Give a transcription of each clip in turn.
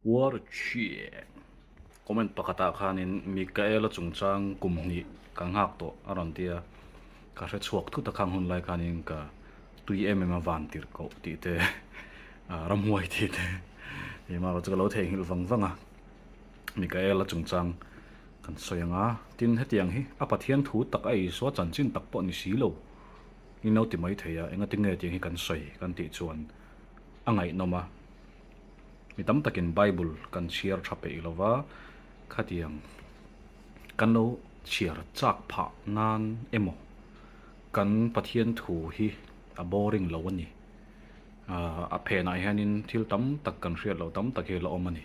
War chhe. Comment pakhatah khanin Mikaela chungchang kum hnih ka nghak tawh a rawn ti a, ka hre chhuak thut a khang hun lai khanin ka tui em em a van tirh koh tih te ramhuai tih te ih erawh chu ka lo theihnghilh vang vang a, Mikaela chungchang kan sawi ang a, tin hetiang hi a Pathian thu tak a Isua chanchin tak pawh ni si lo in lo ti mai thei a, engatinge tiang hi kan sawi kan tih chuan a ngaihnawm a. Mi tam takin Bible kan chhiar tha peih lo va, khatiang kan lo chhiar chak phah nan emaw kan Pathian thu hi a boring lo a ni. A phenah hianin thil tam tak kan hriat loh tam tak hi a la awm a ni.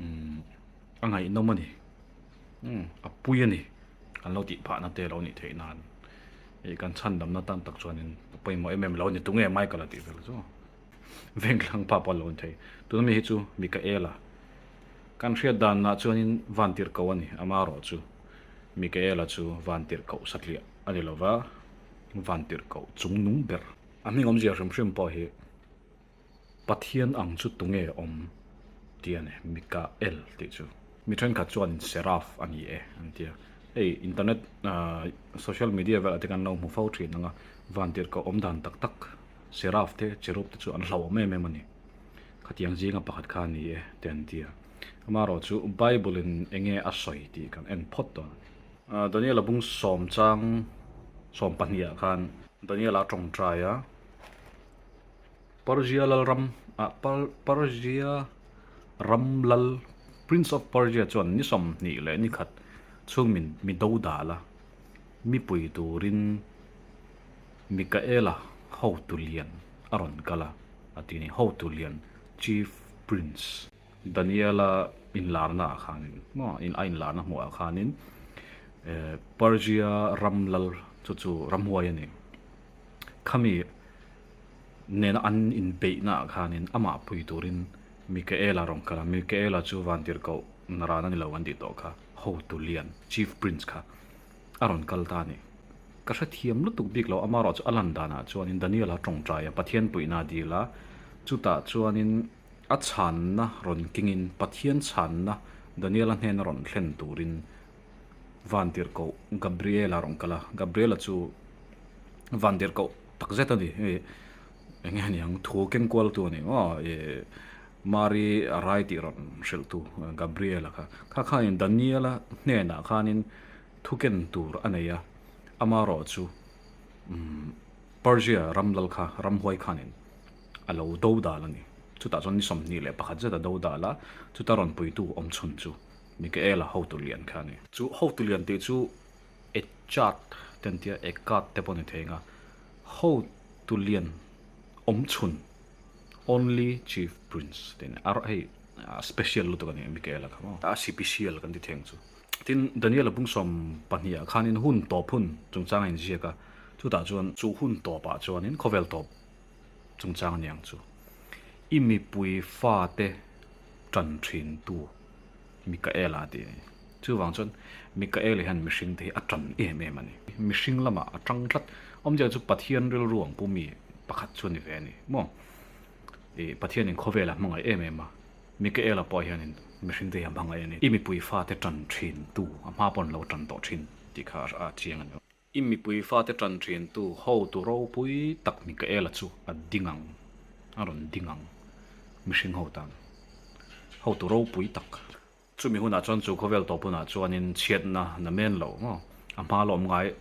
Umm a ngaihnawm a ni. Umm a pui a ni. Kan lo tih phahna te lo nih theih nan ih kan chhandamna tan tak chuanin a pawimawh em em lo a ni. Tunge Michael a tih vel chu? Vengthlang pa pawh a lo ni thei. Tuna mi hi chu Mikaela. Kan hriat danah chuanin Vantirhkoh a ni, amaherawh chu Mikaela chu Vantirhkoh satliah a ni lova, Vantirhkoh chungnung ber. A hming awmzia hrim hrim pawh hi Pathian ang chu tunge awm tih a ni, Mikael tih chu. Mi thenkhat chuanin Seraph a ni e an ti a. Hei internet social media velah te kan lo hmu fo thin ang a, Vantirhkoh awm dan tak tak. Seraph te, Cherub te chu an hlauhawm em em a ni. Khatiang zinga pakhat kha a ni e, te an ti a. Amaherawh chu Bible in enge a sawi tih kan en phawt dawn a ni. Daniel-a bung sawm chang 12 ah khan Daniel-a a tawngtai a, Persia lalram ah Persia ram lal Prince of Persia chuan ni 21 chhung min mi do dal a, mipui turin Mikaela hotu lian a rawn kal a, a ti ni. Hotu lian, Chief Prince. Daniela inlarna ah khanin, maw, a inlarna hmuh ah khanin Persia ram lal chu chu ramhuai a ni. Khami nena an inbeihna ah khanin amah pui turin Mikaela rawn kal a, Mikaela chu vantirhkoh naran a ni lo an tih tawh kha, hotu lian, Chief Prince kha. a rawn kal ta a ni. Ka hrethiam lutuk bik lo, amaherawh chu a lan danah chuanin Daniel-a tawngtai a, Pathian puihna a dil a, chutah chuanin a chhanna rawn kengin Pathian chhanna Daniel-a hnena rawn thlen turin Vantirhkoh Gabriel-a rawn kal a, Gabriel-a chu Vantirhkoh takzet a ni, hei eng nge niang thu keng kualtu a ni maw, ih Mari a rai tih rawn hrilhtu Gabriel-a kha, kha khanin Daniel-a hnenah khanin thu ken tur a nei a, amaherawh chu Persia ram lal kha ramhuai khanin a lo do dal a ni. Chutah chuan ni 21 zet a do dal a, chuta rawn puitu awm chhun chu Mikaela hotu lian kha a ni. Chu hotu lian tih chu Echad te an tia, Ekad te pawh a ni thei ang a, hotu lian awm chhun. Only Chief Prince tih a ni a, hei a special lutuk a ni Mikaela kha maw. A sipisial kan ti thei ang chu. Tin, Daniel-a bung 12 ah khanin hun tawp hun chungchang a inziak a, chutah chuan chu hun tawpah chuanin khawvel tawp chungchang a ni ang chu. I mipui fate tan thintu Mikaela tih a ni. Chuvang chuan Mikaela hian mihringte hi a tan em em a ni. Mihring lamah a tang tlat. Awmzia chu Pathian rilru ang pu mi pakhat chu a ni ve a ni maw? Ih, Pathianin khawvel a hmangaih em em a, Mikaela pawh hianin mihringte hi a hmangaih a ni. I mipui fate tan thintu, a hma paw'n lo tan tawh thin tih kha a chiang a ni. I mipui fate tan thintu hotu ropui tak Mikaela chu a ding ang, a rawn ding ang, mihring ho tan. Hotu ropui tak. Chumi hunah chuan chu khawvel tawp hunah chuanin chhiatna na men lo maw, a hma la awm ngai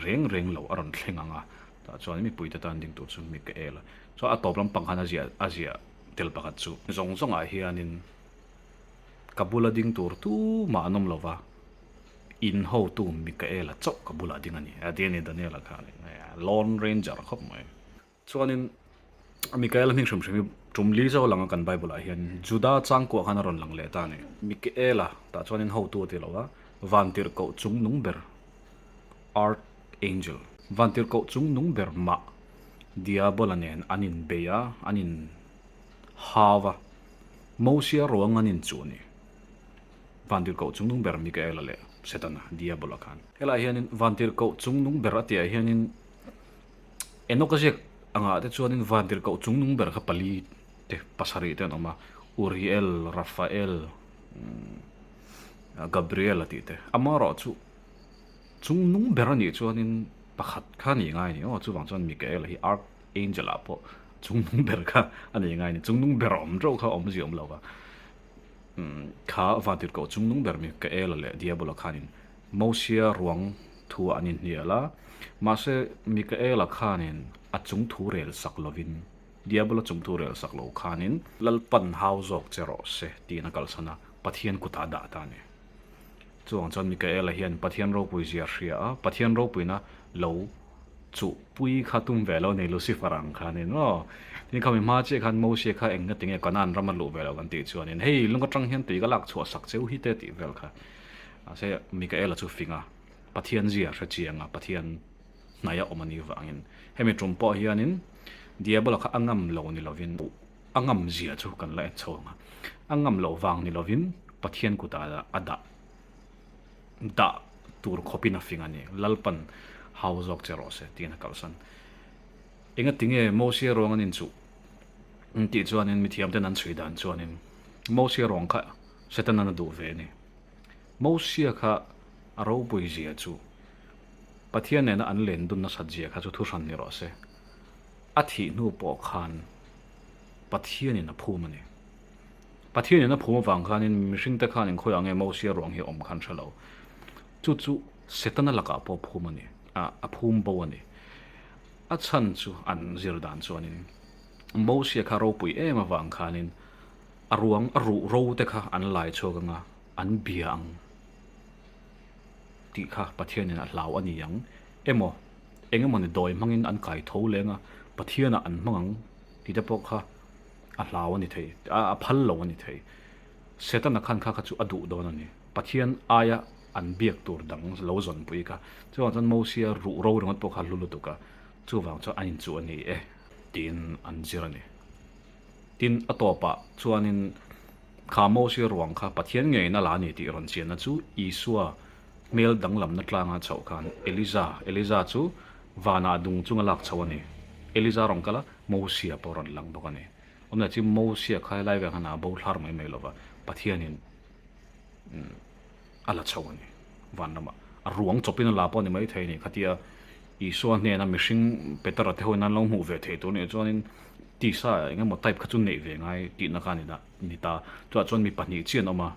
reng reng lo a rawn thleng ang a, tah chuan mipuite tan ding tur chu Mikaela chuan a tawp lampang khan a ziah a ziah tel pakhat chu. Zawng zawngah hianin ka bula ding tur tumah an awm lo va, in hotu Mikaela chauh ka bulah ding a ni, a ti a ni Daniela khan Lone Ranger khawp mai. Chuanin Mikaela hming hrim hrim hi tum li zo lang a kan Bible ah hian Juda changkuah khan a rawn lang leh ta a ni. Mikaela tah chuanin hotu a ti lo a, Vantirhkoh chung nung ber, Archangel, Vantirhkoh chung nung ber mah Diabola nen an inbei a, an in hau a, Mosia ruang an inchuh a ni. Vantirhkoh chung nung ber Mikaela leh Setana, Diabola khan. Helaiah hianin Vantirhkoh chung nung ber a tihah hianin Enoch a ziak angah te chuanin vantirhkoh chungnung ber kha pali te pasarih te an awm a. Uriel, Raphael, Gabriel a tih te. Amaherawhchu chungnung ber a nih chuanin pakhat kha a nih ngai a ni aw, chuvang chuan Mikael hi Archangel ah pawh chungnung ber kha a nih ngai a ni. Chungnung ber awm teuh kha awmzia awm lo va, kha vantirhkoh chungnung ber Mikael-a leh Diabola khanin Mosia ruang thu ah an inhnial a, mahse Mikael-a khanin a chung thu rel sak lovin Diabola chung thu rel sak lo khanin Lalpan hau zawk che rawh se tiin a kalsan a, Pathian kutah a dah ta a ni. Chuvang chuan Mikaela hian Pathian ropui zia a hria a, Pathian ropuina lo chuh pui kha tum ve lo a ni Lucifer ang khanin aw. Tin khami hma chiah khan Mosia kha eng ngatinge Kanaan ram a luh ve lo kan tih chuanin hei lung atang hian tui ka lak chhuah sak cheu hi te tih vel kha. Mahse Mikaela chu fing a, Pathian zia hre chiang a, Pathian hnaia awm a nih vangin hemi tum pawh hianin Diabola kha a ngam lo ni lovin a ngam zia chu kan la en chho ang a, a ngam loh vang ni lovin Pathian kutah a dah dah tur khawpin a fing a ni, Lalpan hau zawk che rawh se tiin a kalsan. Engatinge Mosia ruang an inchuh tih chuanin mithiamten an chhui dan chuanin Mosia ruang kha Setanan a duh ve a ni. Mosia kha a ropui zia chu Pathian nena an len dun nasat zia kha chu thuhran ni rawh se. A thih hnu pawh khan Pathianin a phum a ni. Pathianin a phum avang khanin mihringte khanin khawiah nge Mosia ruang hi a awm khan hre lo. Chu chu Setana lakah pawh phum a ni, a phum bo a ni. A chhan chu an zir dan chuanin Mosia kha ropui em avang khanin a ruang a ruh ro te kha an lai chhuak anga an bia ang tih kha Pathianin a hlau a ni ang emaw eng emawni dawi hmangin an kai tho leng a, Pathianah an hmang ang tih te pawh kha a hlau a ni thei, a phal lo a ni thei. Setana khan kha kha chu a duh dawn a ni. Pathian aia an biak tur dang lo zawnpui kha. Chuvang chuan Mosia ruh ro ringawt pawh kha a hlu lutuk a, chuvang chuan an inchuh a ni e tiin an zir a ni. Tin, a tawpah chuanin kha Mosia ruang kha Pathian ngeiin a la a ni tih rawn chianna chu Isua hmel danglamna tlanga chhoh khan Eliza, Eliza chu vanah dung chunga lak chho a ni. Eliza rawn kal a, Mosia pawh rawn lang bawk a ni. Awmzia chu Mosia kha helai veng khan a bo thlar mai mai lova, Pathianin a la chho a ni vanramah. A ruang chawpin a la pawh a ni maithei a ni. Khatia Isua hnena mihring Petera te hoin an lo hmuh ve thei tur nih chuanin tisa eng emaw type kha chu neih ve ngai tihna kha a ni ta. Chutah chuan mi pahnih chiah an awm a,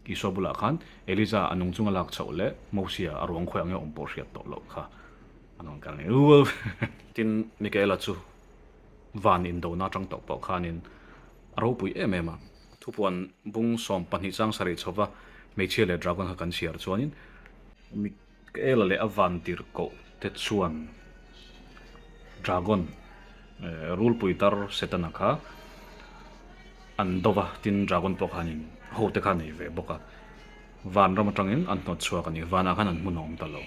Isua bulah khan Eliza a nung chunga lak chhoh leh Mosia a ruang khawi ang nge awm pawh hriat tawh loh kha an rawn kal ngei ual. Tin, Mikaela chu van indona atang tawh pawh khanin a ropui em em a. Thupuan bung 12 chang sarih chhova hmeichhia leh dragon kha kan chhiar chuanin Mikaela leh a van tirhkoh te chuan dragon rulpui tar Setana kha an do va, tin dragon pawh khanin ho te kha a nei ve bawk a, vanram atangin an hnawt chhuak a ni, vanah khan an hmun a awm ta lo.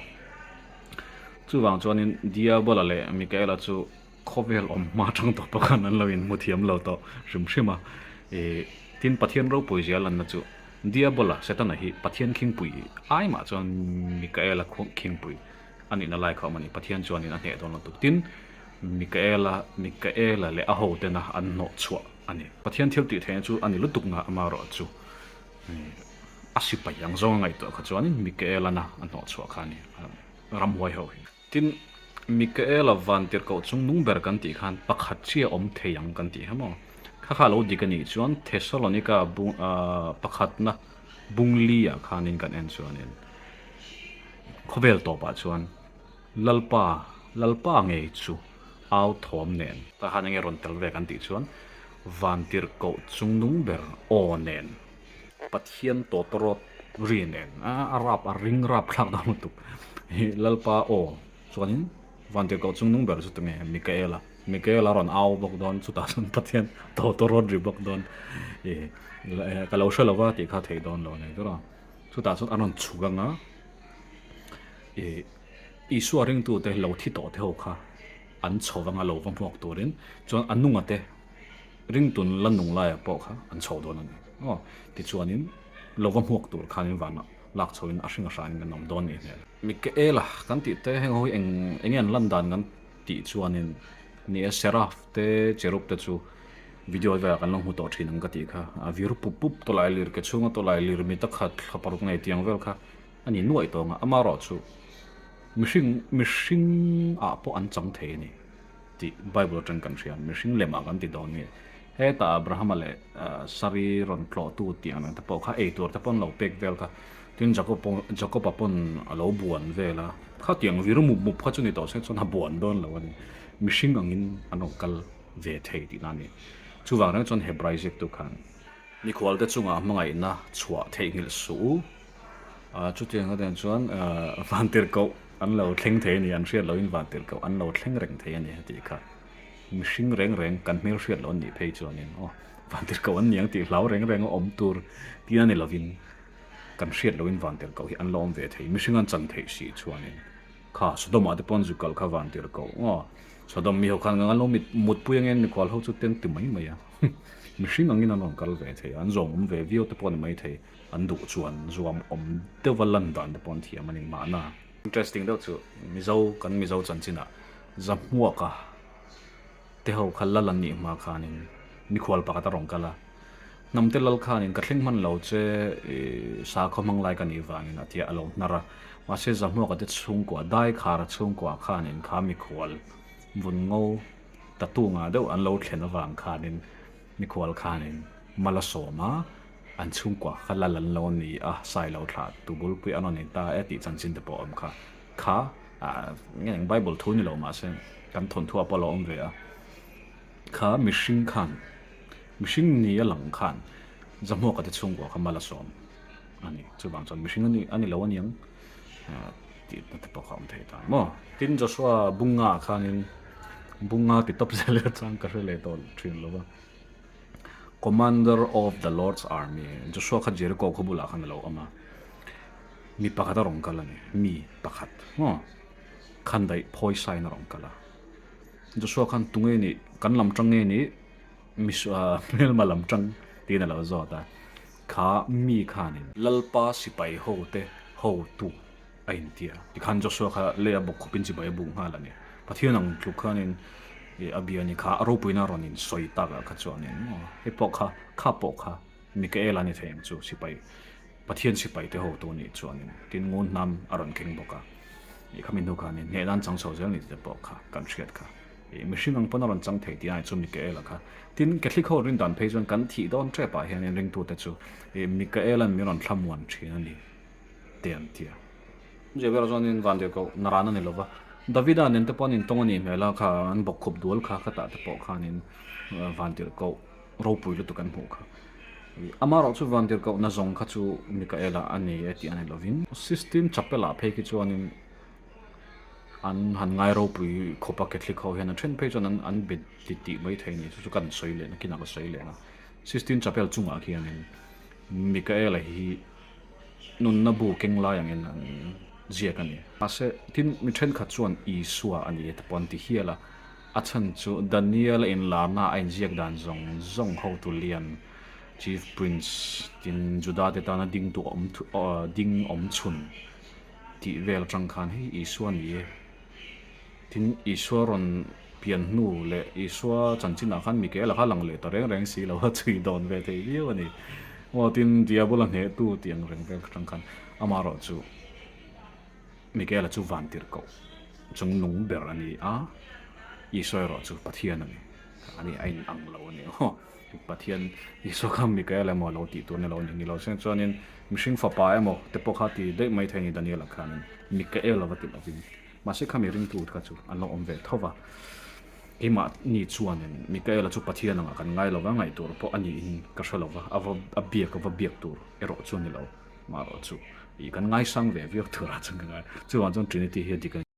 Chuvang chuanin Diabola leh Mikaela chu khawvel awm hma atang tawh pawh khan an lo inhmu thiam lo tawh hrim hrim a, ih tin Pathian ropui zia lanna chu Diabola, Setana hi Pathian khingpui ai mah chuan Mikaela khingpui a nihna lai kha awm a ni, Pathian chuanin a hneh dawn lo tuk. Tin, Mikaela, Mikaela leh a hotena an hnawh chhuah a ni. Pathian thil tih theihna chu a ni lutuk nga amaherawh chu a sipai ang zawnga ngaihtuah kha chuanin Mikaelana a hnawh chhuah kha a ni, ramhuai ho hi. Tin, Mikaela vantirhkoh chung nung ber kan tih khan pakhat chiah awm thei ang kan tih kha maw? Kha kha lo dik a nih chuan Thessalonika bung pakhatna bung li ah khanin kan en chuanin khawvel tawpah chuan Lalpa, Lalpa ngei chu au thawm nen. Tah khan enge rawn tel ve kan tih chuan vantirhkoh chung nung ber aw nen. Pathian tawtawrawt ri nen a rap a ring rap thlak dawn lutuk hi Lalpa aw chuanin Vantirhkoh chung nung ber chu tunge Mikaela Mikaela rawn au bawk dawn chutah chuan Pathian tawtawrawt ri bawk dawn ih ka lo hre lova tih kha theih dawn lo a ni ber a chutah chuan a rawn chhuk anga ih Isua ringtute lo thi tawh te ho kha an chho anga lo va hmuak turin chuan a nunga te Ringtun la nung laiah pawh kha an chho dawn a ni. Aw, tichuanin lova hmuak tur khanin vanah lak chhoin a hring a hrain kan awm dawn nih hmel. Mikaela kan tih te heng ho hi eng enge an lan dan kan tih chuanin ni e, Seraph te Cherub te chu Video velah kan lo hmu tawh thin ang ka tih kha. A vir pup pup tawlai lir ke chhunga tawlai lir mi takhat thla paruk nei tiang vel kha a ni nuaih tawh ang a. Amaherawh chu mihring mihring ah pawh an chang thei a ni tih Bible atang kan hria. Mihring lemah kan ti dawn nge. Hetah Abrahama leh Sari rawn tlawhtu tih ang te pawh kha ei tur te pawh an lo pek vel kha. Tin Jacob pawh Jacob-a pawn a lo buan vel a. Khatiang vir mup mup kha chu ni tawh se chuan a buan dawn lo a ni. Mihring angin an rawn kal ve thei tihna a ni. Chuvang reng chuan Hebrai ziaktu khan. Mikhualte chungah hmangaihna chhuah theihnghilh suh u. Chutiang atan chuan vantirhkoh an lo thleng thei a ni, an hriat lohin vantirhkoh an lo thleng reng thei a ni a tih kha. Mihring reng reng kan hmel hriat loh an nih phei chuanin aw vantirhkoh an ni ang tih hlau reng reng a awm tur tihna ni lovin kan hriat lohin vantirhkoh hi an lo awm ve thei. Mihring an chan theih si chuanin kha Sodom-ah te pawh an zu kal kha vantirhkoh aw Sodom mi ho khan an lo mit mutpui angin mikhual ho chu ten ti mai mai a, mihring angin an rawn kal ve thei a, an zawm awm ve viau te pawh a ni mai thei, an duh chuan zuam awm deuha lan dan te pawh an thiam a ni mahna. Interesting deuh chu Mizo kan Mizo chanchinah Zahmuaka te ho kha lal an nih hma khanin mikhual pakhat a rawn kal a, Hnamte lal khanin ka thleng hman lo che i sakhaw hmang lai ka nih vangin a tia a lo hnar a, mahse Zahmuaka te chhungkua Daikhara chhungkua khanin kha mikhual vun ngo tatu ngah deuh an lo thlen avang khanin mikhual khanin mal a sawm a, an chhungkua kha lal an lo ni a, Sailo thlah tu bulpui an rawn ni ta e tih chanchin te pawh a awm kha. Kha nge eng Bible thu ni lo mahse kan thawnthu ah pawh a lo awm ve a, kha mihring khan Mihring ni a lang khan Zahmuaka te chhungkua kha mal a sawm a ni. Chuvang chuan mihring a ni a ni lo aniang tih na te pawh kha a awm thei ta maw. Tin Joshua Bunga ah khanin Bunga ti tawp zel ila chuan ka hre leh tawh thin lo va. Commander of the Lord's Army Joshua kha Jericho khaw bulah khan a lo awm a. Mi pakhat a rawn kal a ni. Mi pakhat maw khandaih phawi sain a rawn kal a. Joshua khan tunge nih kan lam tang nge nih Hmelma lam tang tiin a lo zawt a, kha mi khanin. Lalpa sipai ho te hotu a inti a, tikhan Joshua kha lei a bawk khawpin chibai a buk nghal a ni. Pathian ang tluk khanin a bia a ni kha, a ropuina rawn in sawi tak ah kha chuanin hei pawh kha, kha pawh kha Mikael a ni thei ang chu sipai Pathian sipai te hotu nih chuanin tin ngun hnam a rawn keng bawk a, ih khami hnu khanin hnehna an chang chho zel ni tih te pawh kha kan hriat kha. Ih mihring ang pawn a rawn chang thei tih ai chu Mikaela kha. Tin, Catholic ho rin dan phei chuan kan thih dawn tep ah hianin ringtute chu ih Mikaela'n min rawn thlamuan thin a ni te an ti a. Zia ber chuanin Vandirhkoh Naran a ni lova, Davida nen te pawh an intawng a nih hmel a, kha an bawkkhup dual kha ka tah te pawh khanin Vandirhkoh ropui lutuk an hmuh kha. Amaherawh chu Vandirhkohna zawng kha chu Mikaela a ni e tih a ni lovin. Sistine Chapel ah phei khi chuanin an han ngai ropui khawp a Catholic ho hian a then phei chuan an an be ti tih mai thei a ni chu chu kan sawi leh nakinah ka sawi leh ang a. Sistine Chapel chungah khianin Mikaela hi nunna bu keng lai angin an ziak a ni. Mahse tin mi thenkhat chuan Isua a ni e te pawh an ti hial a. A chhan chu Daniel-a inlarna a inziak dan zawng zawng hotu lian Chief Prince tin Juda te tana ding duh awm ding awm chhun tih vel atang khan hei Isua ni e. Tin Isua rawn pian hnu leh Isua chanchinah khan Mikaela kha lang leh ta reng reng si lo a chhui dawn ve thei viau a ni. Aw tin Diabola hnehtu tih ang reng vel atang khan amaherawh chu Mikaela chu vantirhkoh chung nung ber a ni a, Isua erawh chu Pathian a ni. A ni, a in ang lo a ni. Aw, Pathian Isua kha Mikaela emaw lo tih tur ni lo a ni. Ni lo se chuanin mihring fapa emaw te pawh kha ti daih mai thei a ni Daniela khanin Mikaela va ti lovin. Mahse khami ringtu kha chu an lo awm ve tho va. Keimah ni chuanin Mikaela chu Pathian angah kan ngai lo va, ngaih tur pawh a niin ka hre lo va, a va a biak a va biak tur erawh chu a ni lo. Marawh chu ih kan ngaisang ve viau turah chuan ka ngai. Chuvang chuan Trinity hi a dik a ni.